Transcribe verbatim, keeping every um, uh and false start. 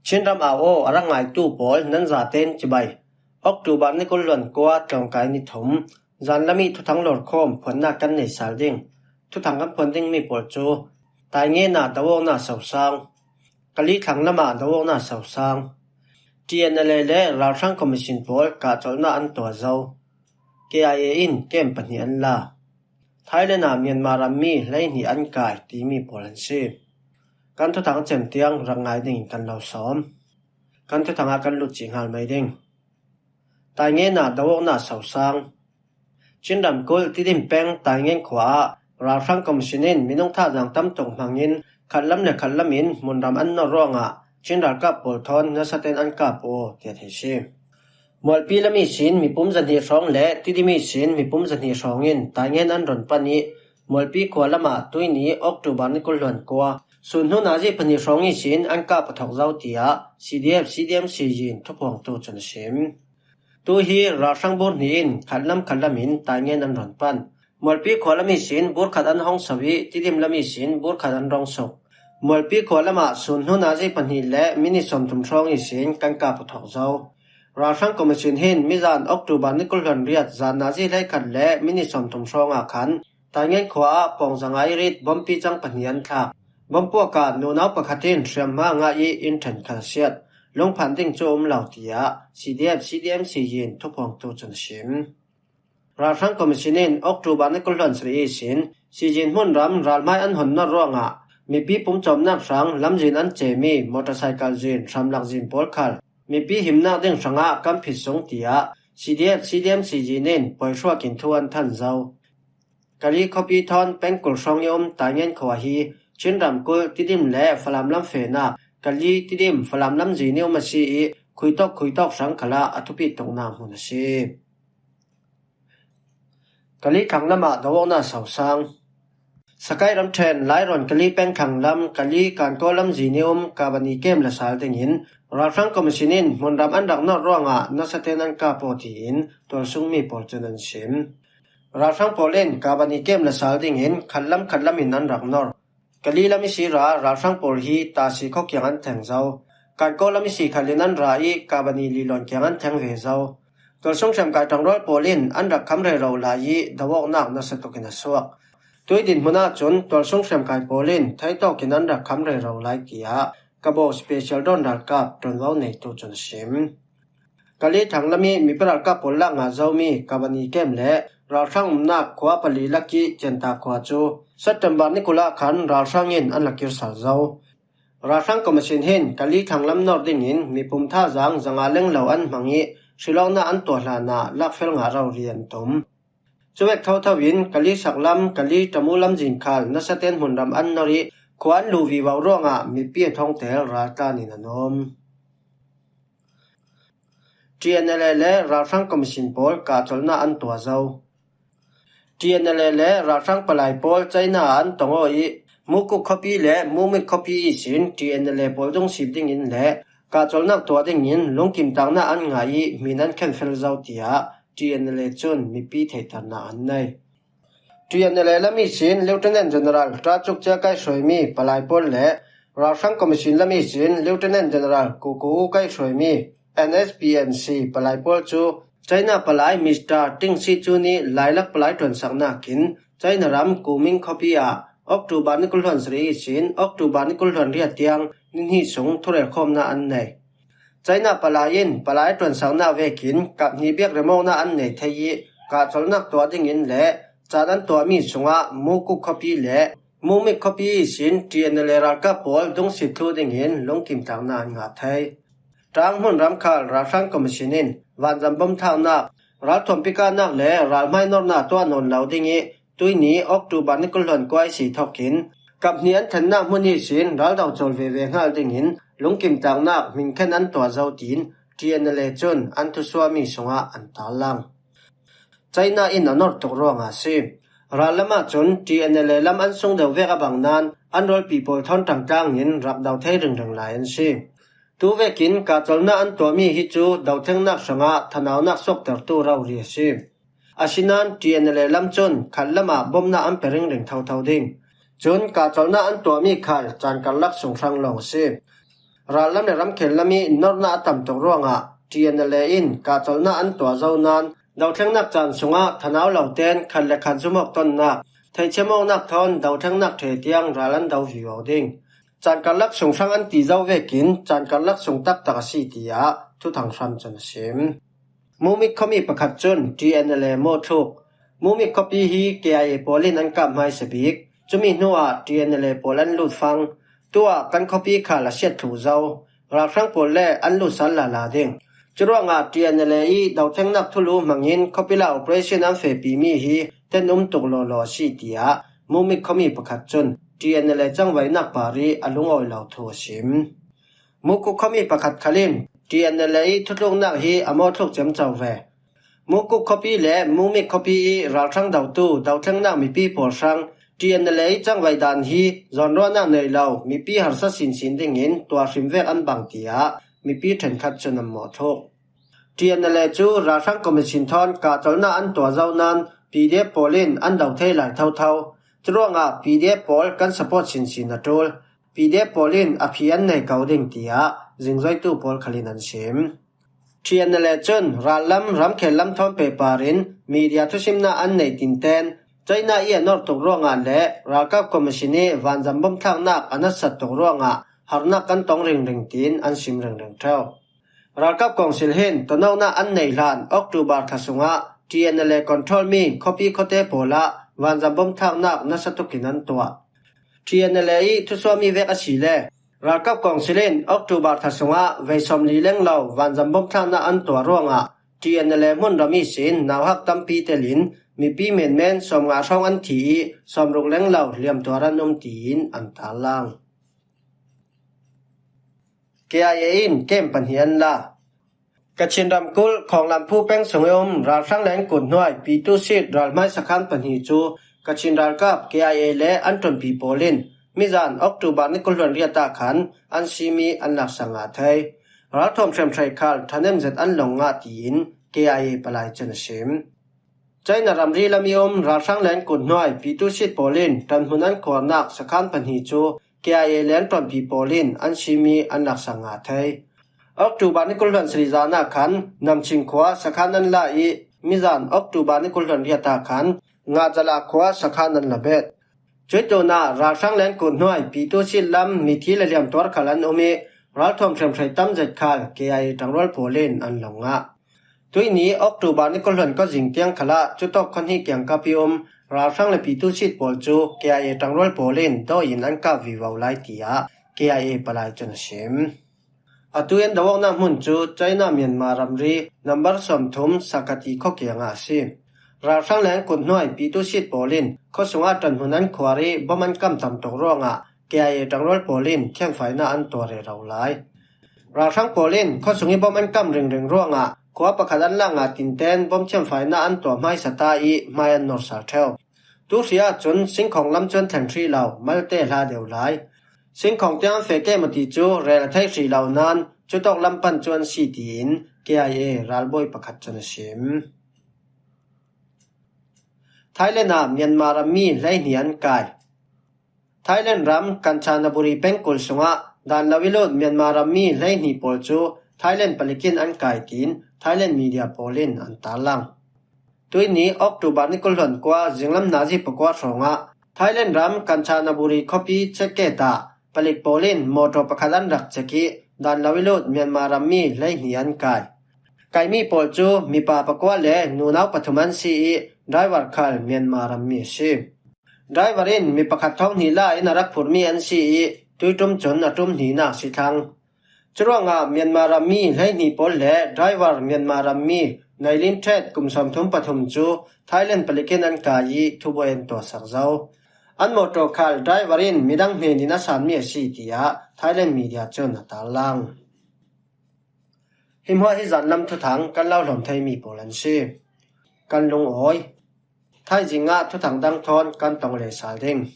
Chinram au aw a rak ngaitu pawl nan zaten cibai. October ni kul hluan kua tlawngkai ni thum, zanlami thuthang lawrkhawm phuannak kan nei sal ding. Thuthang kan phuan dingmi pawl cu Taingena do awkna sosang, Kali thlang lamah do awkna sosang, T N L A le ralhrang commission pawl kahcolhna an tuah zo. K I A in kem pahnih an la. Thailand ah Myanmar rammi hleihnih an kai timi pawl an si. Kan thuthang cem tiang rak ngai dingin kan lo sawm. Kan thuthang ah kan lut cih hngal mai ding. Taingen ah do awkna sosang. Chin ramkulh Tidim peng Taingen khua ah ralhrang commission in minung thazaang tam tuk hmangin khat lam le khat lam in hmunram an nawr ruangah Chin ralkap pawl thawn nasaten an kap aw tiah theih si. Mualpi lam ihsin mipum zahnih hrawng le Tidim ihsin mipum zahnih hrawng in Taingen an rawn pan ih Mualpi khua lamah tuihni October ni kul hluan kua sun hnu nazi pahnih hrawng ihsin an kap aw thawk zo tiah C D F C D M C in thuphuangtu cun a sim. Tu hi ralhrang bur hnih in khat lam khat lam in Taingen an rawn pan. Mualpi khua lam ihsin bur khat an hong so ih Tidim lam ihsin bur khat an rong suk. Mualpi khua lamah sun hnu nazi pahnih le minit sawmthum hrawng ihsin kan kap aw thawk zo. Ralhrang commission hin mizan October ni kul hluan riat zan nazi hleikhat le minit sawmthum hrawngah khan Taingen khua ah pawng zanga ih rit bawmpi cang pahnih an thlak. Bawm puakah nunau pakhat in hriamhma a ngah ih inn ṭhenkhat a siat. Lungphan ding cu a um lo tiah C D F C D M C in thuphuangtu cun a sim. Ralhrang commission in October ni kul hluan sarih ihsin Sizin hmunram ralhmai an hon nawr ruangah mipi pumcawmnak hrang lamzin an cemi motorcycle zin hramlak zin pawl khal mipi himnak ding hrangah kan phit sung tiah C D F C D M C in pawi hruak in thu an than zo. Kali khuapi thawn pengkul hrawng ih um Taingen khua hi Chin ramkulh Tidim le Falam lam fehnak Kali Tidim Falam lam zin ih um a si ih khuitawk khuitawk hrang khalah a thupi tuknak hmun a si. Kali thlang lamah do awkna sosang. Sakai ramṭhen Lairawn Kali peng thlang lam Kali Kankaw lam zin ih um Kabani kem la sal dingin ralhrang commission in hmunram an rak nawr ruangah nasaten an kap aw tiin tualsungmi pawl cun an sim. Ralhrang pawl in Kabani kem la sal dingin khat lam khat lam in an rak nawr. Kali lam ihsi ra ralhrang pawl hi Tasi khuakiang an theng zo. Kankaw lam ihsi khal in an ra ih Kabani lilawn kiang an theng ve zo. Tualsung hriamkai ṭangrual pawl in an rak kham rero lai ih do awknak nasa tukin a suak. Tui dinhmun ahcun tualsung hriamkai pawl in theitawk in an rak kham rero lai tiah Kabo special dawn ralkap ṭuanvo neitu cun a sim. Kali thlang lam ih mipi ralkap pawl lak ngah zomi Kabani kem le ralhrang umnak khua pali lak ih Cianta khua cu September ni kul ah khan ralhrang in an la kir sal zo. Ralhrang commission hin Kali thlang lam nawr dingin mipum thazaang zanga lenglo an hmang ih hrilawknak an tuah hlanah lakfel ngah rori an tum. Cuvek thotho in Kali sak lam, Kali Tamu lamzin khal nasaten hmunram an nawr ih khua an luh vivo ruangah mipi a thawngtel raltlan in an um. T N L A le ralhrang commission pawl kahcolhnak an tuah zo. T N L A le ralhrang palai pawl China ah an tong aw ih Mukuk khuapi le Mumik khuapi ihsin T N L A pawl dungsip dingin le kahcolhnak tuah dingin lungkimtaknak an ngah ih min an khenfel zo tiah T N L A cun mipi theihternak an nei. T N L A lam ihsin Lieutenant General Ṭa Cuk Cia kaihhruaimi palai pawl le ralhrang commission lam ihsin Lieutenant General Kuku U kaihhruaimi N S P N C palai pawl cu China palai Mister Ting Si Cu nih lailak palai ṭuansaknak in China ram Kuming khuapi ah October ni kul hluan sarih ihsin October ni kul hluan riat tiang ni hnih sung thurelkhawmnak an nei. China palai in palai ṭuansaknak vekin kap hnih biak remawknak an nei thei ih kahcolhnak tuah dingin le caan an tuahmi sungah Mukuk khuapi le Mumik khuapi ihsin T N L A ralkap pawl dungsip thluh dingin lungkimtaknak an ngah thei. Ṭang hmunram khal ralhrang commission in vanzam bom thaknak, ralthuam pikahnak le ralhmai nornak tuah nawn lo ding ih tuihni October ni kul hluan kua ihsi thawkin kap hnih an thennak hmun ihsin raldo cawl veve hngal dingin lungkimtaknak hmingkhen an tuah zo tiin T N L A cun an thusuahmi sungah an tarlang. China in a norh tuk ruangah a si. Ral lamah cun T N L A lam an sung deuh vek a bang nain an rualpi pawl thawn ṭangtlangin rak do thei ringring lai an si. Tuvekin kahcolhnak an tuahmi hi cu dothengnak hrangah thanaunak suaktertu rori a si. Asinain T N L A lam cun khat lamah bawmhnak an pe ringring thotho ding. Cun kahcolhnak an tuahmi khal caan karlak sung hrang lawng a si. Rallam le ramkhel lam i norna a tam tuk ruangah T N L A in kahchawlhna an tuah zo nan, dothlengnak caan sungah thanau lo ten khat le khat zumawk tonnak, theihchia mawknak thawn dothlengnak ṭhe tiang ral an do vivo ding. Caan karlak sung hrang an ti zo vekin caan karlak sung taktak a si, tiah thuthang hram cun a sim. Mumit khuami pakhat cun T N L A mawhthluk. Mumit khuapi hi K I A pawl in an kap hmaisa bik. Cumi hnuah T N L A pawl an lut fang. Tuah kan khuapi khal a siat thluh zo. Ralhrang pawl le an lut sal lala ding. Curuangah T N L A i dothlengnak thulu hmangin khuapi la operation an fehpimi hi ten um tuk lawlaw a si, tiah Mumit khuami pakhat cun T N L A cangvainak par i a lungawi lo thu a sim. Mukuk khuami pakhat khal in T N L A i thutluknak hi a mawhthluk ciamco ve. Mukuk khuapi le Mumit khuapi i ralhrang dotu dothlengnak mipi pawl hrang T N L A i cangvai dan hi zawnruahnak nei lo mipi harsa sinsin dingin tuah hrim vek an bang, tiah mipi ṭhenkhat cun an mawhthluk. T N L A cu ralhrang commission thawn kahchawlhna an tuah zo nan P D F pawl in an do thei lai thotho. Curuangah P D F pawl kan support sinsin a ṭul. P D F pawl in a phi an nei ko ding, tiah zingzoitu pawl khal in an sim. T N L A cun rallam ramkhel lam thawn pehpar in media thusimnak an nei tinten China i a nor tuk ruangah le ralkap commission i vanzam bom thlaknak a natsat tuk ruangah harnak kan tong ringring, tiin an sim ringring ṭheu. Ralkap kawngsil hin tonawknak an nei hlan October thla sungah T N L A control mi khuapi khuate pawl ah vanzam bom thlaknak nasa tukin an tuah. T N L A i thusuahmi vek a si le ralkap kawngsil in October thla sungah vei sawmli leng lo vanzam bom thlaknak an tuah ruangah T N L A hmunram ihsin nauhak tampi telin mipi menmen sawmnga hrawng an thi i sawmruk leng lo hliamtuar an um, tiin an tarlang. K I A in kem pahnih an la. Kachin ramkulh Khawnglamphu peng sung i um ralhrang le an kut hnuai Pitu Sit ralhmai sakhan pahnih cu Kachin ralkap K I A le an ṭuanpi pawl in mizan October ni kul hluan riat ah khan an simi an laksak ngah thei. Ralthuam hriamhrei khal ṭhahnem zet an lawng ngah, tiin K I A palai cun a sim. China ramri lam i um ralhrang le an kut hnuai Pitu Sit pawl in ṭanhmun an khuarnak sakhan pahnih cu K I A le an ṭuanpi pawl in an simi an laksak ngah thei. October ni kul hluan sarih zan ah khan Namchin khua sakhan an la i mizan October ni kul hluan riat ah khan Ngahzala khua sakhan an la bet. Cuih tunah ralhrang le an kut hnuai Pitu Sit lam mithi le hliamtuar khal an um i ralthuam hriamhrei tam zet khal K I A ṭangrual pawl in an lawng ngah. Tuihni October ni kul hluan kawzing tiang khalah cutawk khuahnih kiangkap i um ralhrang le Pitu Sit pawl cu K I A ṭangrual pawl in daw in an kap vivo lai, tiah K I A palai cun a sim. Atu in dawknak hmun cu China Myanmar ramri number sawmthum Sakati khuakiang ah a si. Ralhrang le an kut hnuai Pitu Sit pawl in khuasung ah ṭanhmun an khuar i bom an kam tam tuk ruangah K I A ṭangrual pawl in thianfaina an tuah rero lai. Ralhrang pawl in khuasung i bom an kam ringring ruangah khua pakhat an lak ngah tinten bom thianfaina an tuah hmaisa ta i hmai an nor sal ṭheu. Tu hri ahcun Singkhawng lam cu an thleng hrih lo, malte hla deuh lai. Singkhawng tiang an feh kem a ti cu rel a theih hrih lo nan cutawk lam pan cu an si, tiin K I A ralbawi pakhat cun a sim. Thailand ah Myanmar rammi hleihnih an kai. Thailand ram Kanchanaburi pengkul sungah dan lo i lut Myanmar rammi hleihnih pawl cu Thailand palik in an kai, tiin Thailand media pawl in an tarlang. Tuihni October ni kul hluan kua zinglam nazi pakua hrawngah Thailand ram Kanchanaburi khuapi checkgate ah palik pawl in mawṭaw pakhat an rak check i dan lo i lut Myanmar rammi hleihnih an kai. Kaimi pawl cu mipa pakua le nunau pathum an si i driver khal Myanmar rammi a si. Driver in mi pakhat thawng hnih la in a rak phurhmi an si i tuiṭum cun a ṭum hnihnak si thlang. Curuangah Myanmar rammi hleihnih pawl le driver Myanmar rammi Nailin Ṭhet kum sawmthum pathum cu Thailand palik in an kai i thubuai an tuahsak zo. An mawṭaw khal driver in midang hnen in a sanmi a si, tiah Thailand media cun a tarlang. Hi hmuah hi zanlam thuthang kan lo hlawm theimi pawl an si. Kan lungawi. Thaizing ah thuthang dang thawn kan tong leh sal ding.